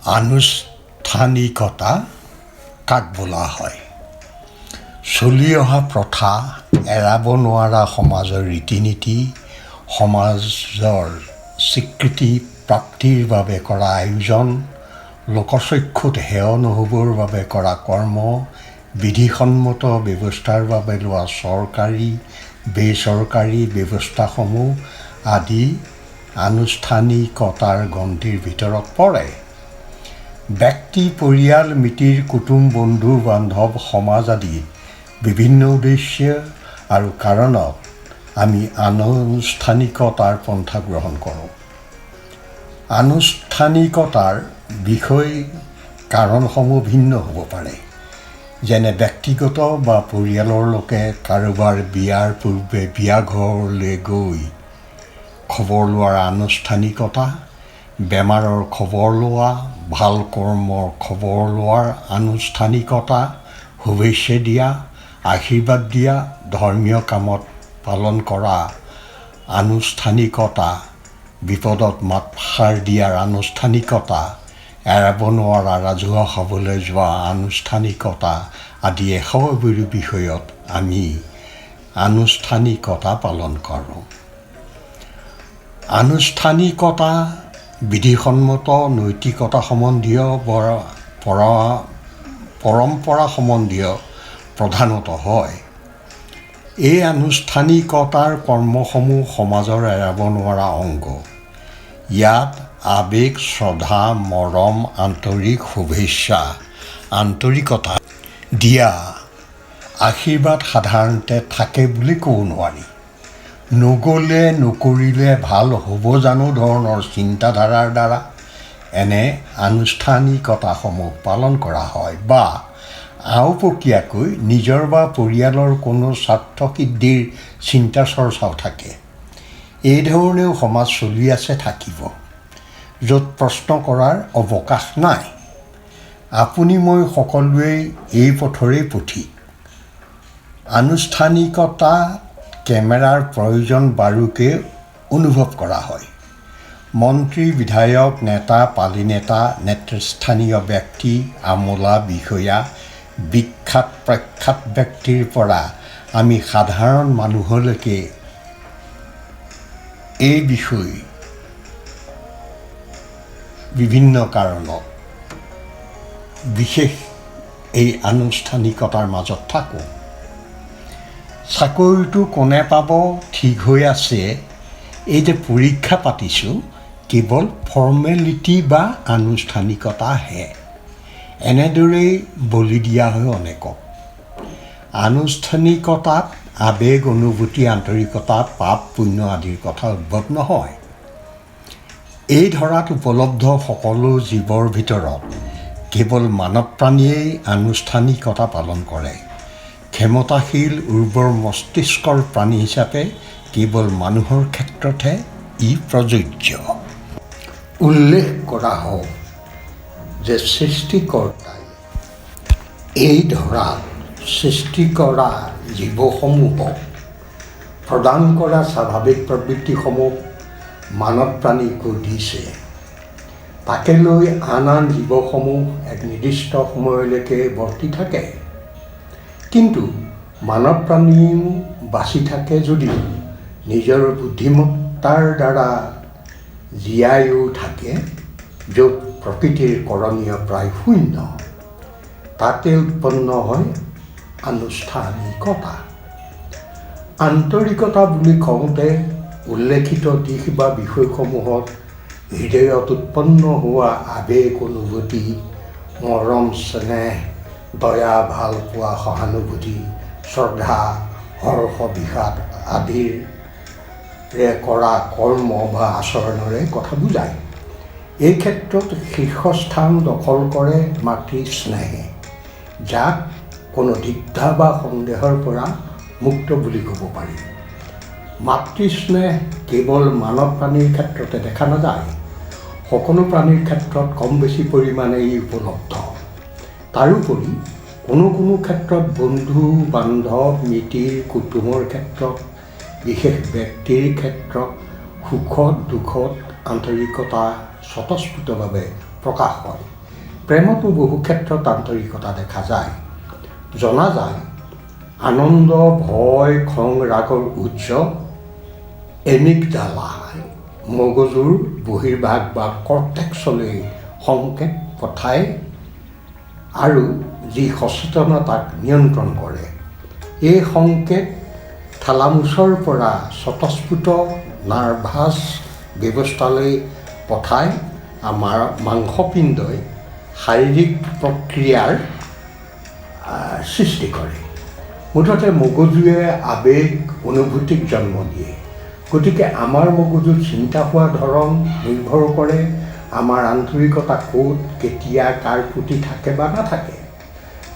আনুষ্ঠানিকতা কাক বোলা হয়? চলি অহা প্ৰথা, এৰাব নোৱাৰা সমাজৰ ৰীতি নীতি, সমাজৰ স্বীকৃতি প্ৰাপ্তিৰ বাবে কৰা আয়োজন, লোকচক্ষুত হেয় নহ'বৰ বাবে কৰা কৰ্ম, বিধিসন্মত ব্যৱস্থাৰ বাবে লোৱা চৰকাৰী বেচৰকাৰী ব্যৱস্থাসমূহ আদি আনুষ্ঠানিকতাৰ গণ্ডিৰ ভিতৰত পৰে। ব্যক্তি, পৰিয়াল, মিতিৰ কুটুম, বন্ধু বান্ধৱ, সমাজ আদি বিভিন্ন উদ্দেশ্য আৰু কাৰণত আমি আনুষ্ঠানিকতাৰ পন্থা গ্ৰহণ কৰোঁ। আনুষ্ঠানিকতাৰ বিষয় কাৰণসমূহ ভিন্ন হ'ব পাৰে, যেনে ব্যক্তিগত বা পৰিয়ালৰ লোকে কাৰোবাৰ বিয়াৰ পূৰ্বে বিয়াঘৰলৈ গৈ খবৰ লোৱাৰ আনুষ্ঠানিকতা, বেমাৰৰ খবৰ লোৱা, ভাল কৰ্মৰ খবৰ লোৱাৰ আনুষ্ঠানিকতা, শুভেচ্ছা দিয়া, আশীৰ্বাদ দিয়া, ধৰ্মীয় কামত পালন কৰা আনুষ্ঠানিকতা, বিপদত মাতষাৰ দিয়াৰ আনুষ্ঠানিকতা, এৰাব নোৱাৰা ৰাজহুৱা সভালৈ যোৱা আনুষ্ঠানিকতা আদি এশবোৰ বিষয়ত আমি আনুষ্ঠানিকতা পালন কৰোঁ। আনুষ্ঠানিকতা বিধিসন্মত নৈতিকতা সম্বন্ধীয় পৰম্পৰা সম্বন্ধীয় প্ৰধানত হয়। এই আনুষ্ঠানিকতাৰ কৰ্মসমূহ সমাজৰ এৰাব নোৱাৰা অংগ। ইয়াত আৱেগ, শ্ৰদ্ধা, মৰম, আন্তৰিক শুভেচ্ছা, আন্তৰিকতা দিয়া আশীৰ্বাদ সাধাৰণতে থাকে বুলি ক'ব নোৱাৰি। নগ'লে নকৰিলে ভাল হ'ব জানো ধৰণৰ চিন্তাধাৰাৰ দ্বাৰা এনে আনুষ্ঠানিকতাসমূহ পালন কৰা হয় বা আওপকীয়াকৈ নিজৰ বা পৰিয়ালৰ কোনো স্বাৰ্থসিদ্ধিৰ চিন্তা চৰ্চাও থাকে। এই ধৰণেও সমাজ চলি আছে, থাকিব, য'ত প্ৰশ্ন কৰাৰ অৱকাশ নাই। আপুনি মই সকলোৱেই এই পথৰেই পথিক। আনুষ্ঠানিকতা কেমেৰাৰ প্ৰয়োজন বাৰুকে অনুভৱ কৰা হয়। মন্ত্ৰী, বিধায়ক, নেতা, পালিনেতা, নেতৃস্থানীয় ব্যক্তি, আমোলা, বিষয়া, বিখ্যাত প্ৰখ্যাত ব্যক্তিৰ পৰা আমি সাধাৰণ মানুহলৈকে এই বিষয় বিভিন্ন কাৰণত বিশেষ এই আনুষ্ঠানিকতাৰ মাজত থাকোঁ। চাকৰিটো কোনে পাব ঠিক হৈ আছে, এই যে পৰীক্ষা পাতিছোঁ কেৱল ফৰ্মেলিটি বা আনুষ্ঠানিকতাহে, এনেদৰেই বলি দিয়া হয় অনেকক। আনুষ্ঠানিকতাত আৱেগ, অনুভূতি, আন্তৰিকতা, পাপ পুণ্য আদিৰ কথা উদ্ভৱ নহয়। এই ধৰাত উপলব্ধ সকলো জীৱৰ ভিতৰত কেৱল মানৱ প্ৰাণীয়েই আনুষ্ঠানিকতা পালন কৰে। ক্ষমতাশীল উৰ্বৰ মস্তিষ্কৰ প্ৰাণী হিচাপে কেৱল মানুহৰ ক্ষেত্ৰতহে ই প্ৰযোজ্য। উল্লেখ কৰা হওক যে সৃষ্টিকৰ্তাই এই ধৰাত সৃষ্টি কৰা জীৱসমূহক প্ৰদান কৰা স্বাভাৱিক প্ৰবৃত্তিসমূহ মানৱ প্ৰাণীকো দিছে। তাকে লৈ আন আন জীৱসমূহ এক নিৰ্দিষ্ট সময়লৈকে বৰ্তি থাকে। কিন্তু মানৱ প্ৰাণীও বাচি থাকে যদিও নিজৰ বুদ্ধিমত্তাৰ দ্বাৰা জীয়াইও থাকে, য'ত প্ৰকৃতিৰ কৰণীয় প্ৰায় শূন্য। তাতে উৎপন্ন হয় আনুষ্ঠানিকতা। আন্তৰিকতা বুলি কওঁতে উল্লেখিত দিশ বা বিষয়সমূহত হৃদয়ত উৎপন্ন হোৱা আৱেগ, অনুভূতি, মৰম, স্নেহ, দয়া, ভালপোৱা, সহানুভূতি, শ্ৰদ্ধা, হৰ্ষ, বিষাদ আদিৰে কৰা কৰ্ম বা আচৰণৰে কথা বুজায়। এই ক্ষেত্ৰত শীৰ্ষস্থান দখল কৰে মাতৃ স্নেহে, যাক কোনো দ্বিধা বা সন্দেহৰ পৰা মুক্ত বুলি ক'ব পাৰি। মাতৃস্নেহ কেৱল মানৱ প্ৰাণীৰ ক্ষেত্ৰতে দেখা নাযায়, সকলো প্ৰাণীৰ ক্ষেত্ৰত কম বেছি পৰিমাণে ই উপলব্ধ। তাৰোপৰি কোনো কোনো ক্ষেত্ৰত বন্ধু বান্ধৱ, মিতিৰ কুটুমৰ ক্ষেত্ৰত, বিশেষ ব্যক্তিৰ ক্ষেত্ৰত সুখত দুখত আন্তৰিকতা স্বতঃস্ফূৰ্তভাৱে প্ৰকাশ হয়। প্ৰেমতো বহু ক্ষেত্ৰত আন্তৰিকতা দেখা যায়। জনা যায়, আনন্দ, ভয়, খং, ৰাগৰ উৎস এমিগডালাই মগজুৰ বহিৰ্ভাগ বা কৰ্টেক্সলৈ সংকেত পঠায় আৰু যি সচেতনতাক নিয়ন্ত্ৰণ কৰে। এই সংকেত থালামুছৰ পৰা স্বতঃস্ফূৰ্ত নাৰ্ভাছ ব্যৱস্থালৈ পঠায়। আমাৰ মাংসপিণ্ডই শাৰীৰিক প্ৰক্ৰিয়াৰ সৃষ্টি কৰে। মুঠতে মগজুৱে আৱেগ, অনুভূতিক জন্ম দিয়ে। গতিকে আমাৰ মগজুত চিন্তা হোৱা ধৰণ নিৰ্ভৰ কৰে আমাৰ আন্তৰিকতা ক'ত, কেতিয়া, কাৰ প্ৰতি থাকে বা নাথাকে।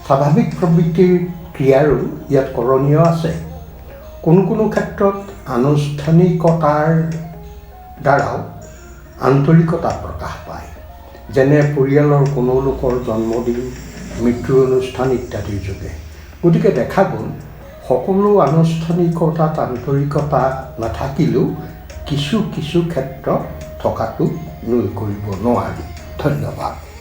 স্বাভাৱিক প্ৰবৃত্তিৰ ক্ৰিয়াৰো ইয়াত কৰণীয় আছে। কোনো কোনো ক্ষেত্ৰত আনুষ্ঠানিকতাৰ দ্বাৰাও আন্তৰিকতা প্ৰকাশ পায়, যেনে পৰিয়ালৰ কোনো লোকৰ জন্মদিন, মৃত্যুৰ অনুষ্ঠান ইত্যাদিৰ যোগে। গতিকে দেখা গ'ল, সকলো আনুষ্ঠানিকতাত আন্তৰিকতা নাথাকিলেও কিছু কিছু ক্ষেত্ৰত থকাটো নুই কৰিব নোৱাৰি। ধন্যবাদ।